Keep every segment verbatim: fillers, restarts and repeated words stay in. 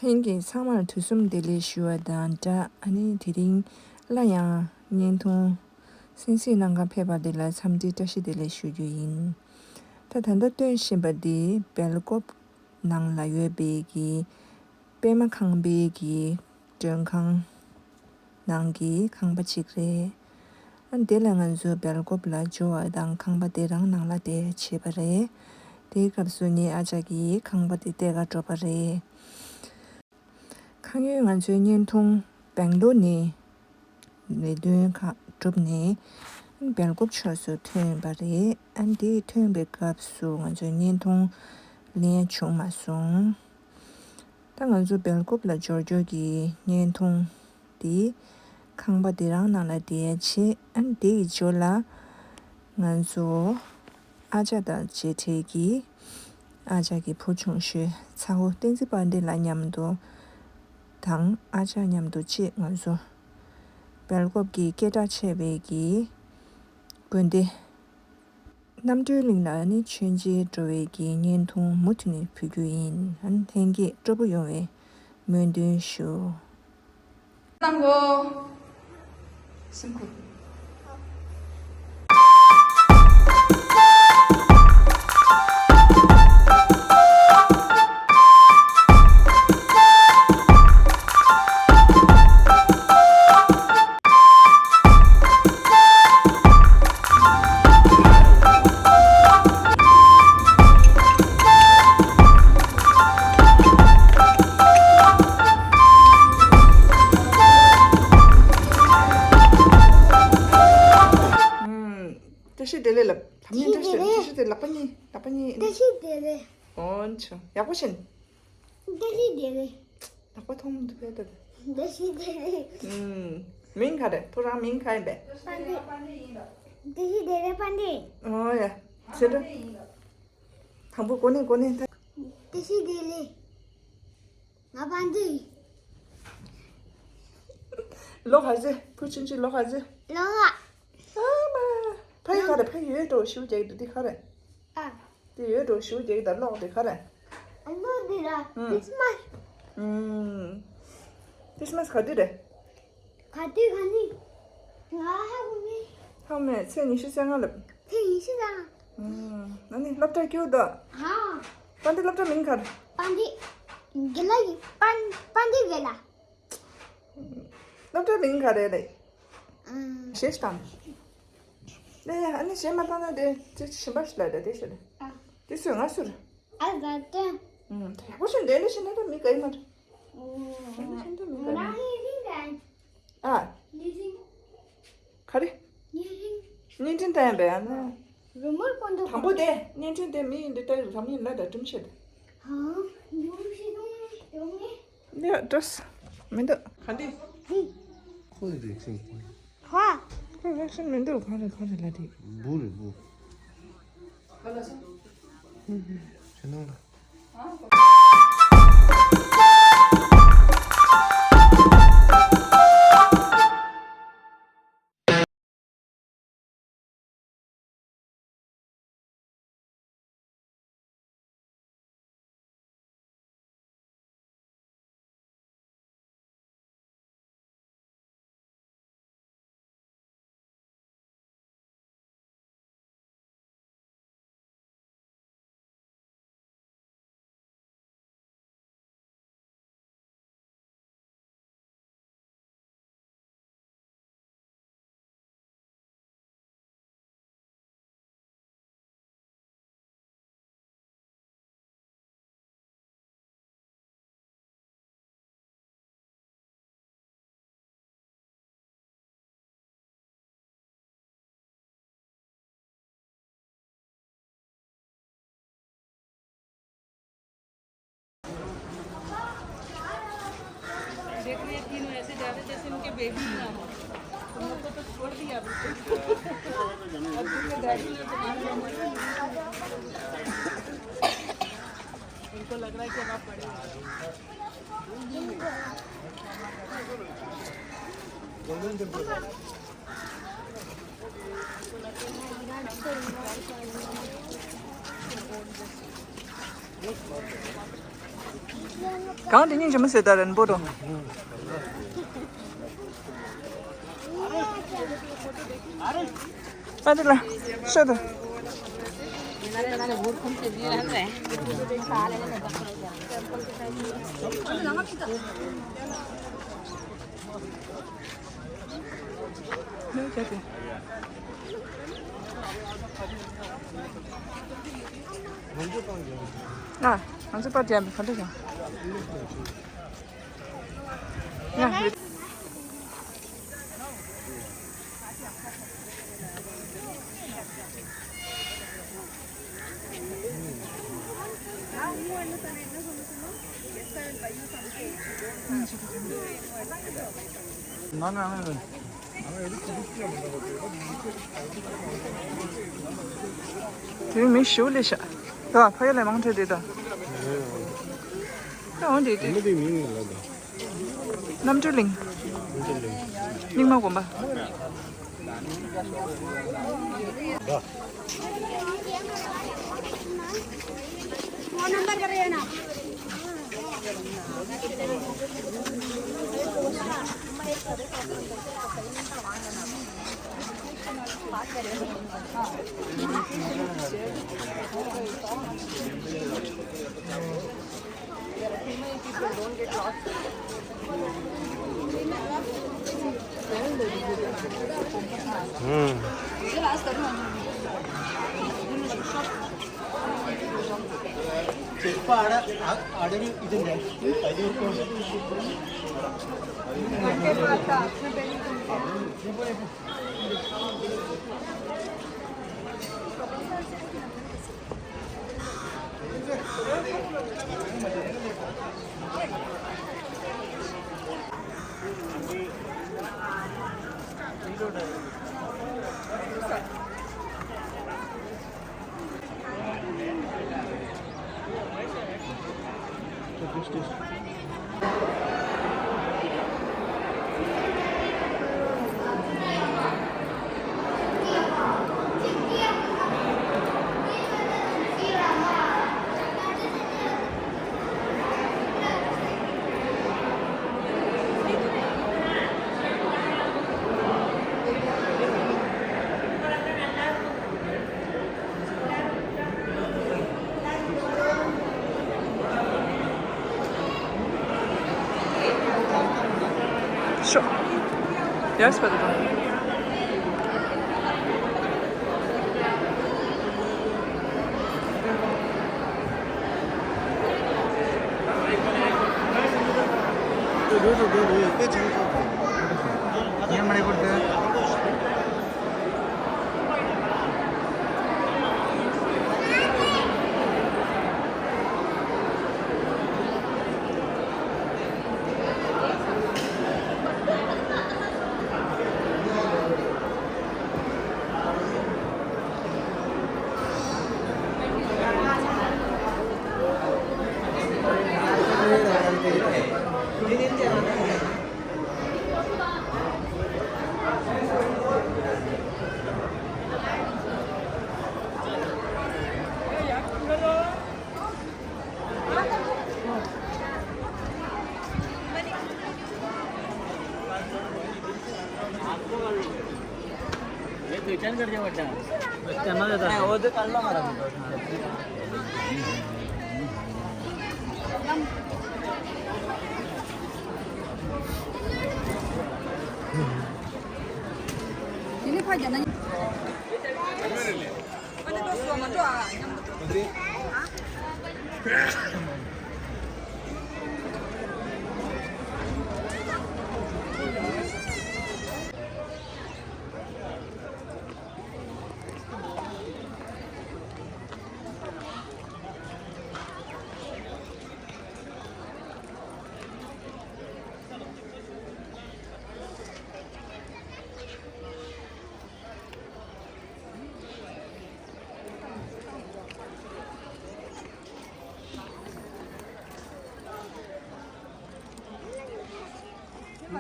ལྷན་རྒྱས་ཚང་མར་དུས་གསུམ་བདེ་ལེགས་ཞུ་བ་དང་སྦྲགས། ཨ་ནི་དེ་རིང་སླར་ཡང་བརྙན་ཐུང་གསན་གཟིགས་གནང་གར་ཕེབས་པ་འདི་ལ་འཚམས་འདྲི་བཀྲ་ཤིས་བདེ་ལེགས་ཞུ་རྒྱུ་ཡིན། ད་ད་ལྟ་སྟོན་བཞིན་པ་འདི་སྦེལ་ཀོབ་ནང་ལ་ཡོད་པའི་གི་པད་མ་ཁང་པའི་གི་མགྲོན་ཁང་ནང་གི་ཁང་པ་གཅིག་རེད། ཨ་དེ་ལ་ང་ཚོ་སྦེལ་ཀོབ་ལ་འབྱོར་བ་དང་ཁང་པ་དེ་རང་ནང་ལ་བསྡད་བྱས་པ་རེད། དེའི་སྐབས་སུ་ངའི་ཨ་ཅག་གིས་ཁང་པ་དེ་སྟེར་ག་འགྲོ་བ་རེད། ཁ་ཉིན་ང་ཚོའི་བརྙན་ཐུང་སྦེང་ལོར་ནས་ལས་དོན་ཁག་གྲུབ་ནས་སྦེལ་ཀོབ་ཕྱོགས་སུ་ཐོན་པ་རེད། ཨ་འདི་ཐོན་པའི་སྐབས་སུ་ང་ཚོའི་བརྙན་ཐུང་ལེན་བྱུང་མ་སོང་། ད་ང་ཚོ་སྦེལ་ཀོབ་ལ་འབྱོར་འབྱོར་གྱི་བརྙན་ཐུང་འདི་ཁང་པ་དེ་རང་ནང་ལ་བསྡད་བྱས། ཨ་འདི་ཡི་འབྱོར་ལ་ང་ཚོ་ཨ་ཅག་དང་མཇལ་འཕྲད་ཀྱིས་ཨ་ཅག་གི་བུ་ཆུང་ཤོས་ཚ་བོ་བསྟན་འཛིན་དཔལ་ལྡན་ལགས་མཉམ་དུ་དང་ཨ་ཅག་མཉམ་དུ་བཅས་ང་ཚོ་སྦེལ་ཀོབ་ཀྱི་སྐད་གྲགས་ཆེ་བའི་གི་དགོན་སྡེ་རྣམ་གྲོལ་གླིང་ལ་ནི་མཆོད་མཇལ་འགྲོ་བའི་གི་བརྙན་ཐུང་མུ་མཐུད་ནས་ཕུལ་རྒྱུ་ཡིན། ཨ་ནི་ལྷན་རྒྱས་སྤྲོ་པོ་ཡོང་བའི་སྨོན་འདུན་ཞུ། གནང་གོ། སེམས་ཁུར། བཀྲ་ཤིས་བདེ་ལེགས་ལབ། ལྷམ་གཉིས་བཀྲ་ཤིས་བདེ་ལེགས། བཀྲ་ཤིས་བདེ་ལེགས། ལག་པ་གཉིས། ལག་པ་གཉིས། བཀྲ་ཤིས་བདེ་ལེགས། འོན་ཆོ། ཡག་པོ་བྱིན། བཀྲ་ཤིས་བདེ་ལེགས། ལག་པ་མཐོང་མི་འདུག་པས་ད། བཀྲ་ཤིས་བདེ་ལེགས། ཨུམ། མིང་ག་རེ། ཁོ་རང་མིང་ག་ཡིན་པས། དཔལ་ལྡན། བཀྲ་ཤིས་བདེ་ལེགས་དཔལ་ལྡན། ཨོ་ཡ། བྱེད་འགྲོ། དང་པོ་གོ་གནས་གོ་གནས་ད། བཀྲ་ཤིས་བདེ་ལེགས། ང་དཔལ་ལྡན་ཡིན། ལོ་ག་ཚོད། བུ་ཆུང་ཆུང་ལོ་ག་ཚོད། ལོ་ལྔ། ཨ་མ། ཕ་ཡུལ་ག་རེ། ཕ་ཡུལ་འགྲོ་ཞུ་རྒྱག་གི་འདུག་འདི་ག་རེ། ཨ། དེ་ཡོད་འགྲོ་ཞུ་རྒྱག་གི་ད་གློག་དེ་ག་རེ། ཨ་ལོ་འདི་ལ་ཨུམ། ཁྲིས་མས། ཨུམ། ཁྲིས་མས་ག་དུས་རེད། ག་དུས་ག་ནི། ང་ཧ་གོ་མེད། ཧ་གོ་མེད། ཚེས་ཉི་ཤུ་རྩ་ལྔ་ལ། ཚེས་ཉི་ཤུ་རྩ་ལྔ། ཨུམ། ཨ་ནི་སློབ་གྲྭ་སྐྱོད་དོ། ཧ། དཔལ་ལྡན་སློབ་གྲྭ་མིང་ག་རེ། དཔལ་ལྡན། དགེ་ལགས་ཀྱི་དཔལ། དཔལ་ལྡན་དགེ་ལགས། སློབ་གྲྭ་མིང་ག་རེ་རེད། ཨུམ། གཞས་ཤིག་བཏང་། ནས་ཨ་ནི་གཞས་མ་བཏང་ན་དེ་ཅི་གཞན་པ་ཞིག་ལ་རེད་དེ་ཞུ་རེད། ཨ། དེ་སུ་ང་སུ་རེད། ཨ་ཟ་ཏན། ཨུམ། ཡག་པོ་ཞིག་འདོན་ལེ་ཞིག་ན་ད་མི་ག་ཡི་མ་རེད། ཨུམ། འདོན་ལེ་ཞིག་ན་ད་མི་ག་ཡི་མ་རེད། ང་ཡི་རིང་ག་ཡིན། ཨ། ལི་རིང་། ག་རེ། ཉིན་རིང་། བརྙན་འཕྲིན་ལྟ་ཡང་བས་ཨ་ན། རི་མོར་པོ་འདུག་དང་པོ་དེ་བརྙན་འཕྲིན་དེ་མི་ཡིན་འདི་ལྟ་རང་ཡིན་ལ་ད་གྲུམ་ཆེ་དེ། ཧང་། ཡོང་ཤི་ཡོང་ངེ་ཡོང་ངེ། འདི་ཨ་ཌྲེས་མི་འདུག་ག་འདི། ཧི། ཁོ་ཡི་རེད་ཤིང་། ཧ། ཁོ་རེད་ཤིང་མི་འདུག་ག་རེ་ག་རེ་ལ་དེ། འབུ་རེད་འབུ། ཧ་ལ་ཤ། ཧི་ཧི། ཤ་ནང་ལ། देखो, ये तीनों ऐसे जा रहे जैसे इनके बेबी ना हो। तुम लोग को तो छोड़ दिया बिल्कुल। अब तुमने डैडी ने तुम्हारे लिए इनको लग रहा है कि अब आप बड़े हो गए। གང་དེ་སྙིང་རྗེ་མོ་ཟེར་ད་རན་པོ་དོ། ཨ་དེ་ལ་ཤོད་དོ། ཨ། ང་ཚོ་པར་རྒྱབ་ག་འདྲ་བྱུང་། ཡ། དེ་མི་ཞིག་ལས་ཤག་ད་ཕ་ཡུལ་ལས་མང་ཐོས་དེ་ད། ད་འོང་དེ་དེ། མི་དེ་མིང་ལ་ད། རྣམ་གྲོལ་གླིང་། རྣམ་གྲོལ་གླིང་། རྙིང་མ་དགོན་པ། Sure. Yes, brother.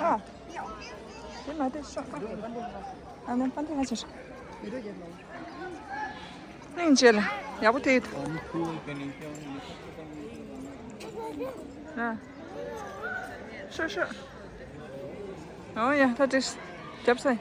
ཨ། དེ་མ་དེ་ཤོག་ཨ་ནི་པན་དེ་ང་ཆེ་ཤོག་སྙིང་རྗེ་ལ་ཡག་པོ་དེ་ཡོད། ཨ། ཤོག་ཤོག་ཨོ་ཡ། ད་དྲིས་རྒྱབ་སའི།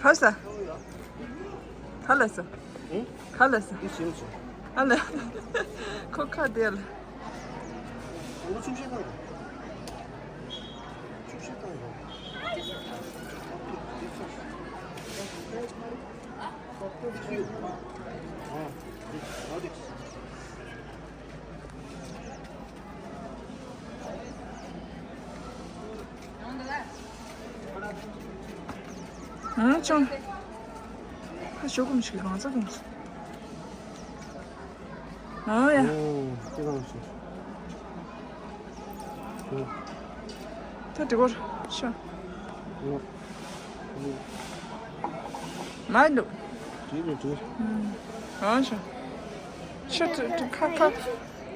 ག་ས། ག་ལ་ས། ག་ལ་ས། ཨ་ལ། ཁོ་ཁ་བདེ་ལ། ཨང་ཅང་། ཁ་ཤོག་གུམ་ཞིག་གང་ཚ་གུམ་ཞིག་ཨང་ཡ། ཨོ་ཅི་གང་ཞིག་ད་དེ་གོར་ཤ། མ་འདུག་དྲིས་རེད་དྲིས། ཨང་ཤ། ཤ་དྲི་དྲི་ཁ་ཁ།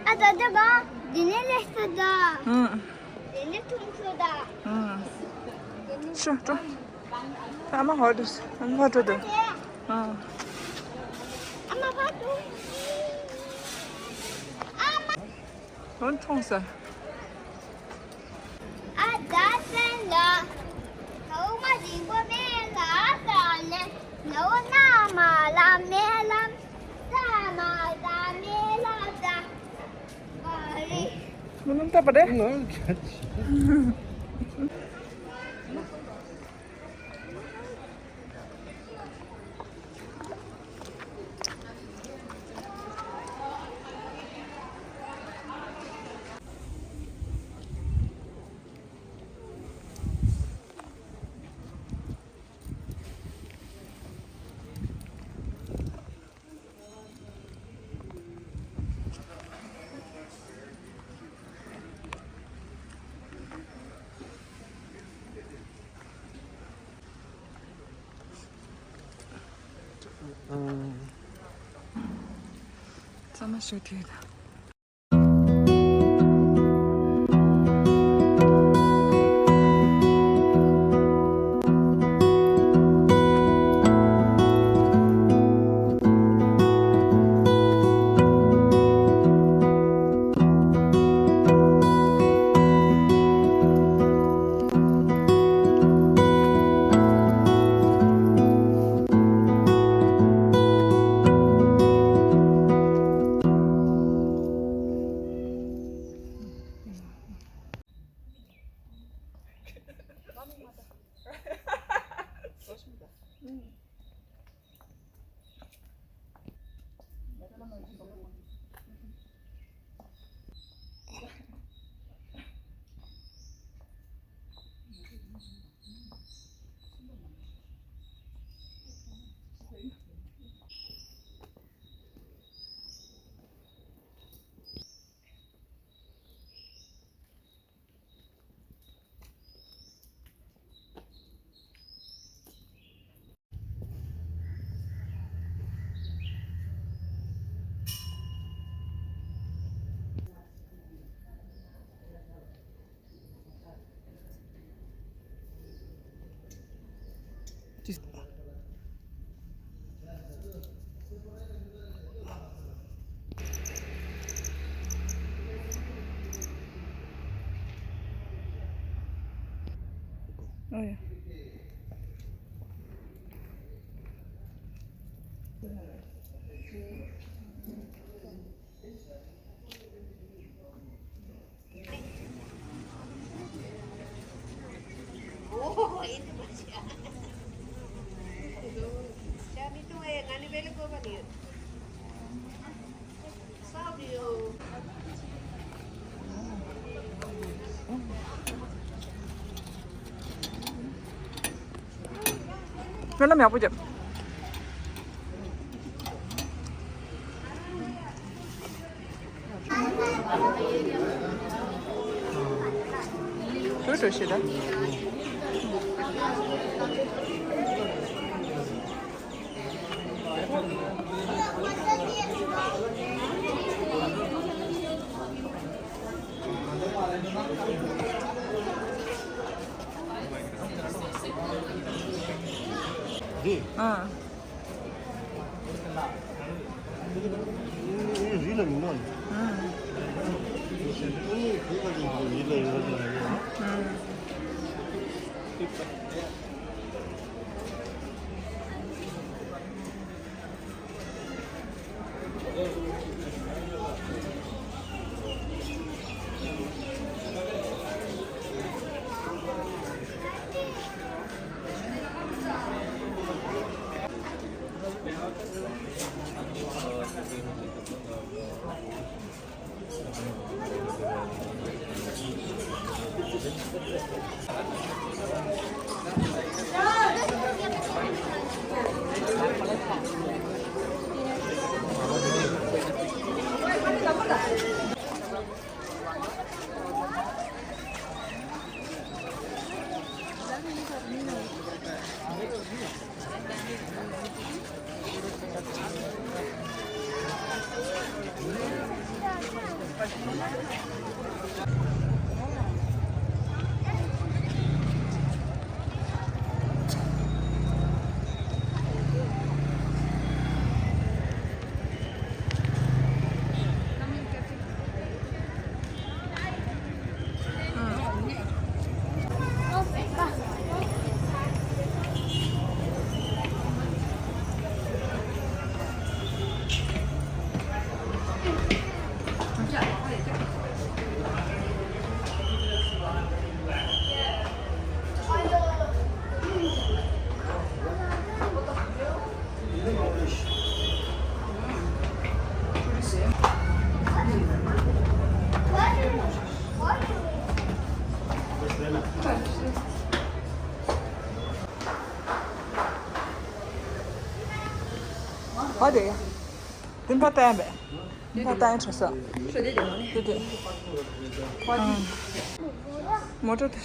ཨ་ད་ད་བ། འདི་ནས་ལས་ས་ད། ཨང་། འདི་ནས་ཐུང་ཚོ་ད། ཨང་། ཤ་སྤྲོ། ཨ་མ་ཧོ་དུས་ཨ་མ་ཧོ་དུ་དུ། ཨང་། ཨ་མ་ཧོ་དུ། ཨ་མ། ཧོན་ཐོང་ས། ཨ་ད་སེན་ལ། ཐོག་མ་རིང་པོ་མེད་ལ་ས་ནས་ནོ་ན་མ་ལ་མེ་ལམ། ས་མ་ད་མེ་ལ་ད། ཨ་རེ། མི་ནམ་ད་པ་རེ། ནོ་ཁ་ཆི། ཚང་མ་ཞུ་དུས་དང་། Oh, yeah. སྨོན་ལམ་ཡག་པོ་རྒྱབ། ཞུ་འགྲོ་ཞེ་དྲག་ཨ། ཧ་དེ། དེ་ཕ་བཏང་བས། ཕ་བཏང་ཡ་བྲོ་ས། དེ་དེ། མོ་ཊ་དེ།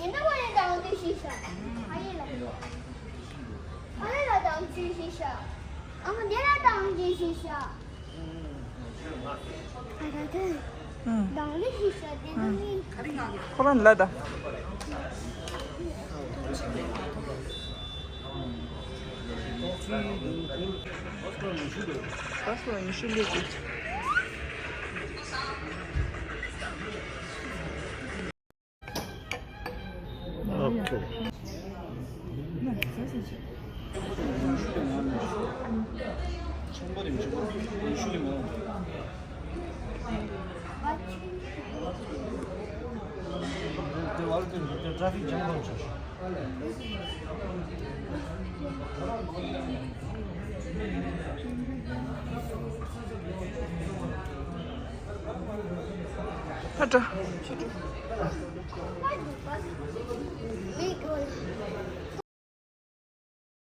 ཡིན་ན་བ་ཡིན་དང་དེ་ཤི་ཤ། ཨ་ཡེ་ལ། ཨ་ཡེ་ལ་དང་ཅི་ཤི་ཤ། ཨ་མ་དེ་ལ་དང་ཅི་ཤི་ཤ། ཨ་ད་དེ། དང་དེ་ཤི་ཤ་དེ་ནི། ཁོ་རང་ལ་ད། ད་སོ་ཉི་ཤུ་ལེགས་ཀྱི། ཨོ་ཁེ། ད་ད།